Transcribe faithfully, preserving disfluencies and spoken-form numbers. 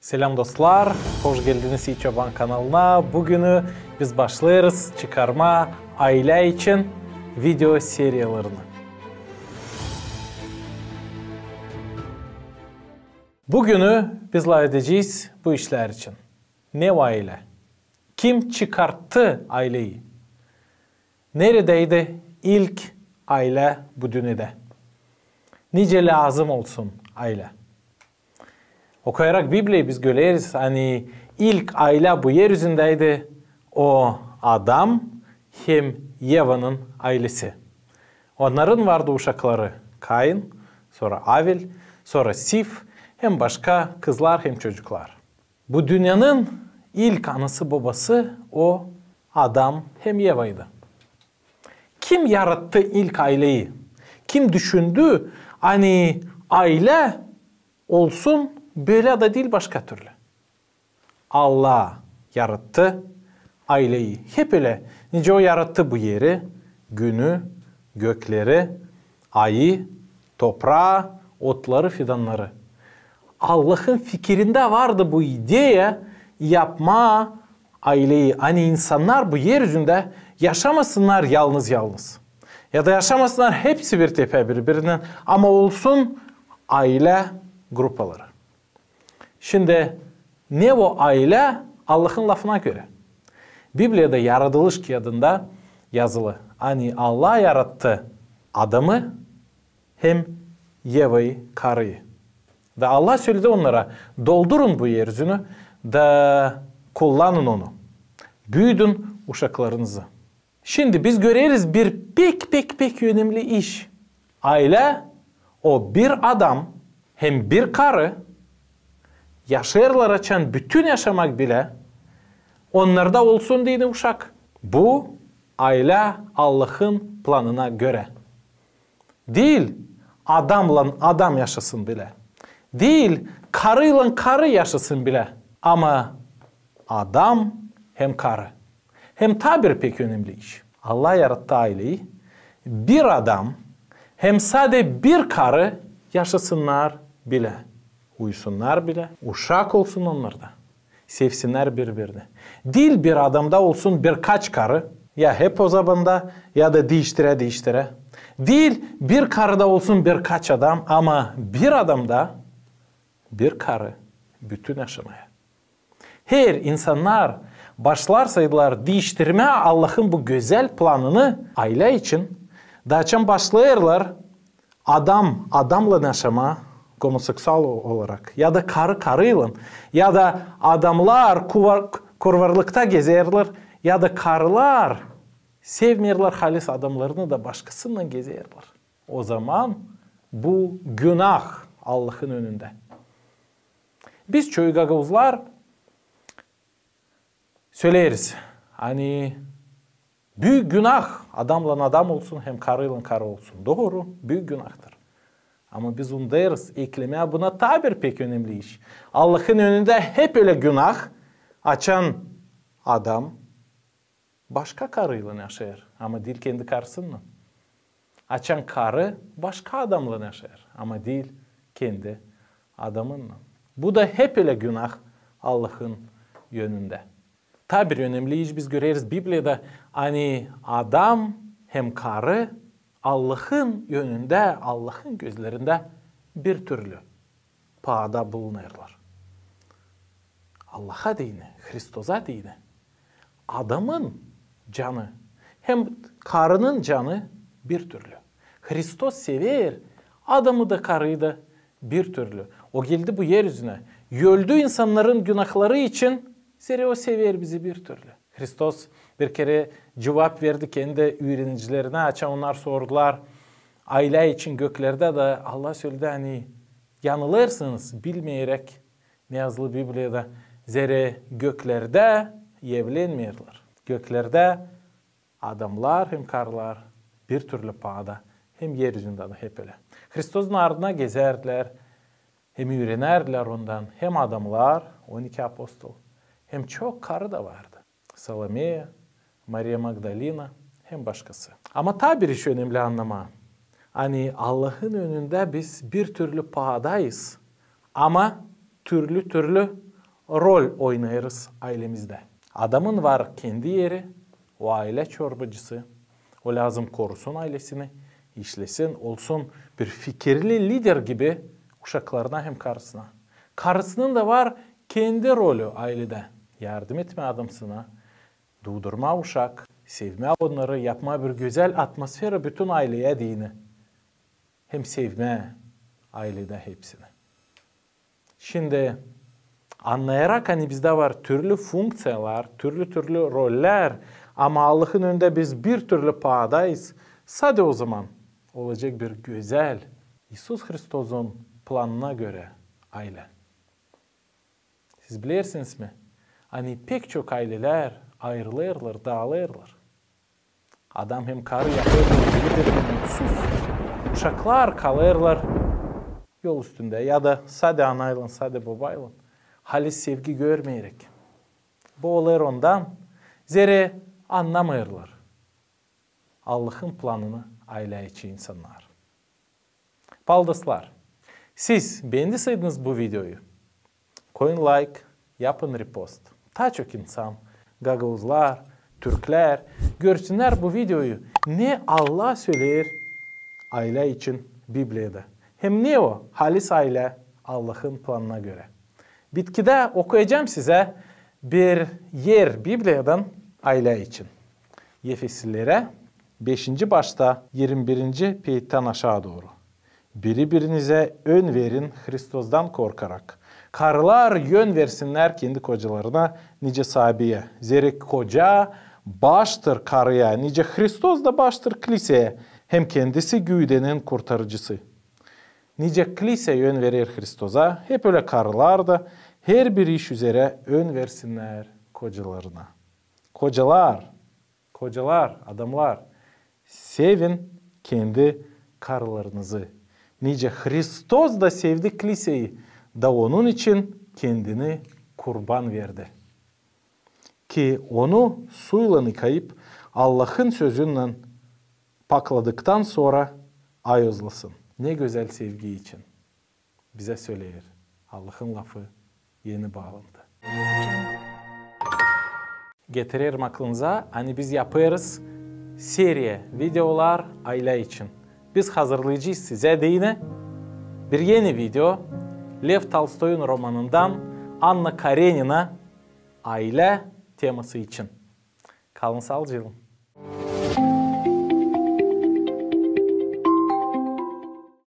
Selam, dostlar! Hoş geldiniz İi Çoban kanalına. Büünü biz başlêêrız çıkarmaa aylä için video seriyalarını. Büünü biz lafedecez bu işlär için. Ne o aylä? Kim çıkarttı ayleyi? Neredäydi ilk aylä bu dünnedä? Nicä lääzım olsun aylä? Okuyarak Bibliyayı biz göreriz, ani ilk aylä bu er üzündäydi, o Adam hem Evanın aylesi. Onnarın vardı uşakları: Kain, sora Avel, sora Sif, hem başka kızlar hem çocuklar. Bu dünnenin ilk anası-bobası o Adam hem Evaydı. Kim yarattı ilk ayleyi? Kim düşündü, ani aylä olsun bölä da diil başka türlü? Allah yarattı ayleyi. Hep ölä, nicä O yarattı bu eri, günü, gökleri, ayı, topraa, otları, fidannarı. Allahın fikirindä vardı bu ideya yapmaa ayleyi, ani insannar bu er üzündä yaşamasınnar yalnız-yalnız. Ya da yaşamasınnar hepsi bir tepä biri-birindän, ama olsun aylä grupaları. Şindi ne o aylä Allahın lafına görä? Bibliyada Yaradılış kiyadında yazılı, ani Allah yarattı Adamı hem Evayı, karıyı. Da Allah söledi onnara: doldurun bu er üzünü da kullanın onu. Büüdün uşaklarınızı. Şindi biz göreriz bir pek, pek, pek önemli iş. Aylä, o bir adam hem bir karı yaşêêrlar, açan bütün yaşamak bilä onnarda olsun deyni uşak. Bu aylä Allahın planına görä. Diil adamnan adam yaşasın bilä. Diil karıylan karı yaşasın bilä. Ama adam hem karı. Hem taa bir pek önemli iş. Allah yarattı ayleyi, bir adam hem sade bir karı yaşasınnar bilä. Uyusunnar bilä, uşak olsun onnarda. Sevsinnär biri-birini. Diil bir adamda olsun birkaç karı, ya hep o zamanda, ya da diiştirä-diiştirä. Diil bir karıda olsun birkaç adam, ama bir adamda bir karı bütün yaşamaya. Eer insannar başlarsaydılar diiştirmää Allahın bu gözäl planını aylä için, da açan başlêêrlar adam adamnan yaşamaa, gomoseksual o-, olarak, ya da karı karıylan, ya da adamnar kuvar-, kurvarlıkta gezerlär, ya da karılar sevmeerlär halis adamnarını da başkasınnan gezerlär. O zaman bu günah Allahın önündä. Biz çoyu gagauzlar söleeriz, ani büük günah adamnan adam olsun hem karıylan karı olsun. Dooru, büük günahtır. Ama biz unudêrız eklemää buna taa bir pek önemli iş. Allahın önündä hep ölä günah, açan adam başka karıylan yaşêêr, ama diil kendi karısınnan. Açan karı başka adamnan yaşêêr, ama diil kendi adamınnan. Bu da hep ölä günah Allahın önündä. Taa bir önemli iş biz göreriz Bibliyada, ani adam hem karı Allahın önündä, Allahın gözlerindä bir türlü paada bulunêrlar. Allaha deyni, Hristosa deyni, adamın canı hem karının canı bir türlü. Hristos sever adamı da, karıyı da bir türlü. O geldi bu er üzünä, öldü insannarın günahları için, zerä O sever bizi bir türlü. Hristos bir kerä cuvap verdi kendi üürenicilerinä, açan onnar sordular, aylä için göklerdä, da Allah söledi, ani yanılêrsınız bilmeyeräk, ne yazılı Bibliyada, zerä göklerdä evlenmeerlär. Göklerdä adamnar hem karılar bir türlü paada, hem er üzündä dä hep ölä. Hristosun ardına gezärdilär, hem üürenärdilär Ondan hem adamnar, on iki apostol, hem çok karı da vardı. Salomeya, Mariya Magdalina hem başkası. Ama taa bir iş önemli annamaa. Ani Allahın önündä biz bir türlü paadayız, ama türlü-türlü rol oynêêrız aylemizdä. Adamın var kendi eri, o aylä çorbacısı. O lääzım korusun aylesini, işlesin, olsun bir fikirli lider gibi uşaklarına hem karısına. Karısının da var kendi rolü ayledä. Yardım etmää adamsına, duudurmaa uşak, sevmää onnarı, yapmaa bir gözäl atmosfera bütün ayleyä deyni. Hem sevmää ayledä hepsini. Şindi annayarak, ani bizdä var türlü funkţiyalar, türlü-türlü rollär, ama Allahın önündä biz bir türlü paadayız, sade ozaman olacek bir gözäl, İisus Hristosun planına görä aylä. Siz bilersiniz mi, ani pek çok aylelär ayırılêrlar, daalêrlar. Adam hem karı yapêr bir-birini mutsuz. Uşaklar kalêrlar yol üstündä ya da sade anaylan, sade bobaylan. Halis sevgi görmeyerek. Bu olêr ondan, zerä annamêêrlar Allahın planını aylä için insannar. Paldoslar, siz beendiseydiniz bu videoyu, koyun layk, yapın repost. Taa çok insan, gagauzlar, türklär görsünnär bu videoyu, ne Allah söleer aylä için Bibliyada. Hem ne o halis aylä Allahın planına görä. Bitkidä okuyacam sizä bir er Bibliyadan aylä için. Efeslilerä beşinci başta irmi birinci peettän aşaa dooru. Biri-birinizä ön verin Hristostan korkarak. Karılar ön versinnär kendi kocalarına nicä saabiyä. Zerä koca baştır karıya, nicä Hristos da baştır klisäyä, hem kendisi güüdenin kurtarıcısı. Nicä klisäy ön verer Hristosa, hep ölä karılar da herbir iş üzerä ön versinnär kocalarına. Kocalar, kocalar, adamnar, sevin kendi karılarınızı. Nicä Hristos da sevdi klisäyi, da onun için kendini kurban verdi, ki onu suylan yıkayıp, Allahın sözünnän pakladıktan sora ayozlasın. Ne gözäl sevgi için bizä söleer Allahın lafı Eni Baalantı. Getirerim aklınıza, ani biz yapêrız seriya videolar aylä için. Biz hazırlayacez sizä deyni bir eni video Lev Tolstoyun romanından Anna Karenina, aylä teması için. Kalın saalıcaklan.